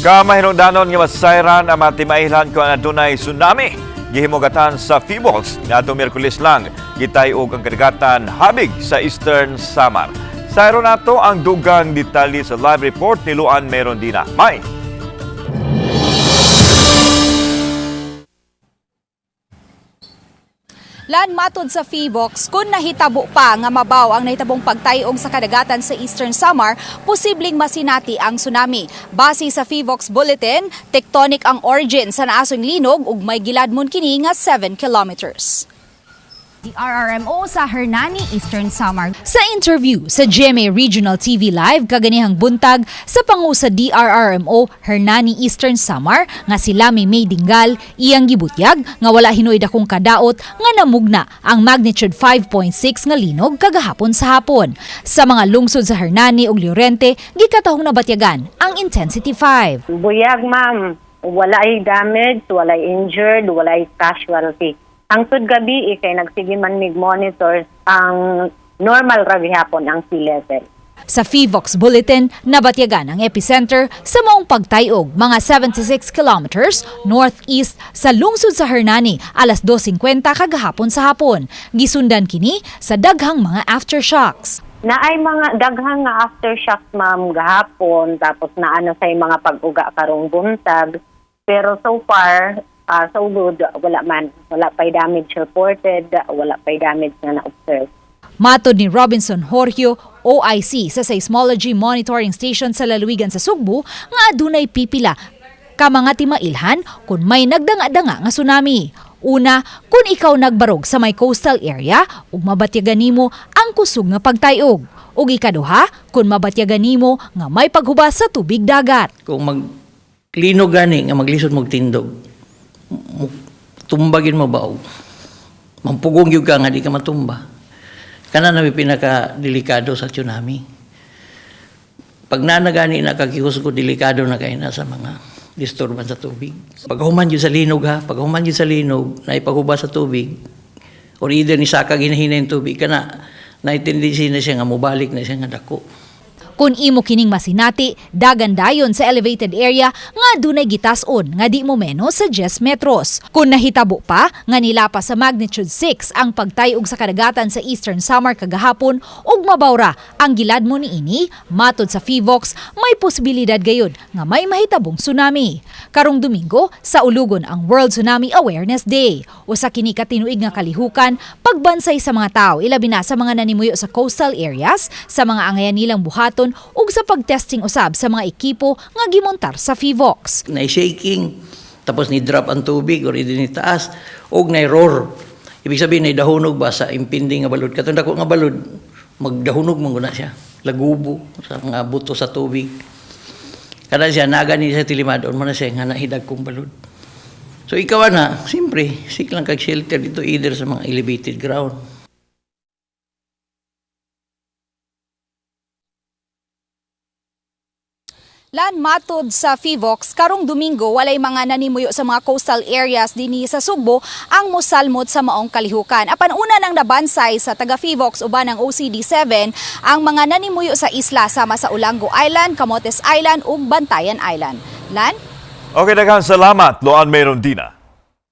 Kamahinungdanon nga masayran ang mga timailhan kung adunay tsunami. Gihimugatan sa Phivolcs ngadtong Miyerkules lang gitay-og ang kadagatan habig sa Eastern Samar. Sayro nato ang dugang detalye sa live report ni Luan Merondina. May! Lan, matod sa Phivolcs, kung nahitabo pa nga mabaw ang nahitabong pagtayog sa kadagatan sa Eastern Samar, posibleng masinati ang tsunami. Base sa Phivolcs Bulletin, tectonic ang origin sa naasong linog ug may giladmon kini nga 7 kilometers. The RRMO sa Hernani, Eastern Samar. Sa interview sa GMA Regional TV Live kaganihang buntag sa pangu sa DRRMO Hernani, Eastern Samar nga si Lami May Dingal, iyang gibutyag nga wala hinuoy dakong kadaot nga namugna ang magnitude 5.6 nga linog kagahapon sa hapon. Sa mga lungsod sa Hernani ug Llorente, gikatahong nabatyagan ang intensity 5. Buyag, ma'am. Walay damage, walay injured, walay casualty. Hangtod gabi, kay nagsige man mig monitor, ang normal ra gihapon ang sea level. Sa Phivolcs Bulletin, nabatyagan ang epicenter sa maong pagtayog, mga 76 kilometers northeast sa lungsod sa Hernani, alas 2:50 kagahapon sa hapon. Gisundan kini sa daghang mga aftershocks. Naay mga daghang nga aftershocks, ma'am, gahapon, tapos naano sa mga pag-uga karong buntag. Pero so far, so good, wala man. Wala pa'y damage reported, wala pa'y damage na na-observe. Matod ni Robinson Jorgio, OIC sa Seismology Monitoring Station sa lalawigan sa Sugbo, nga adunay pipila ka mga timailhan kung may nagdanga-danga nga tsunami. Una, kung ikaw nagbarog sa may coastal area ug mabatyagan nimo ang kusog nga pagtayog. Ug ikaduha, kung mabatyagan nimo nga may paghubas sa tubig dagat. Kung maglinog gani nga maglisod mog tindog, tumbagin mo baog, mampugong gyud ka nga di ka matumba. Kana na may pinaka delikado sa tsunami. Pag nanagani na kakihusgo, delikado na kay na sa mga disturbance sa tubig. Pag human yun sa linog ha, pag human yun sa linog, na ipaghubas sa tubig, or either ni saka ginahina yung tubig, kana naitindisi na siya nga mubalik na siya nga dako. Kung imo kining masinati, dagan dayon sa elevated area nga dunay gitas-on nga di mo menos sa 10 metros. Kung nahitabo pa nga nilapa sa magnitude 6 ang pagtayog sa kadagatan sa Eastern Samar kagahapon ug mabawra ang giladmo niini, matod sa Phivolcs, may posibilidad gayud nga may mahitabong tsunami. Karong Domingo, saulugon ang World Tsunami Awareness Day. Usa kini ka tinuig nga kalihukan pagbansay sa mga tao, ilabi na sa mga nanimuyo sa coastal areas, sa mga angayan nilang buhaton ug sa pagtesting usab sa mga ekipo nga gimontar sa Phivolcs. Na shaking, tapos ni drop ang tubig or ni taas, og na roar. Ibig sabihin, na dahunog ba sa impending nga balod. Katong dako nga balod, magdahunog man guna siya. Lagubo sa mga buto sa tubig. Kada siya, naga ni sa tilimadon mo na siya nga nahidag kong balod. So ikaw na, siyempre, seek lang kag shelter dito either sa mga elevated ground. Lan, matod sa Phivolcs, karong Domingo walay mga nanimuyo sa mga coastal areas dinhi sa Sugbo ang mosalmot sa maong kalihukan. Apan una nang nabansay sa taga Phivolcs uban ang OCD7 ang mga nanimuyo sa isla sama sa Olango Island, Camotes Island ug Bantayan Island. Lan? Okay, daghang salamat, Luan Merondina.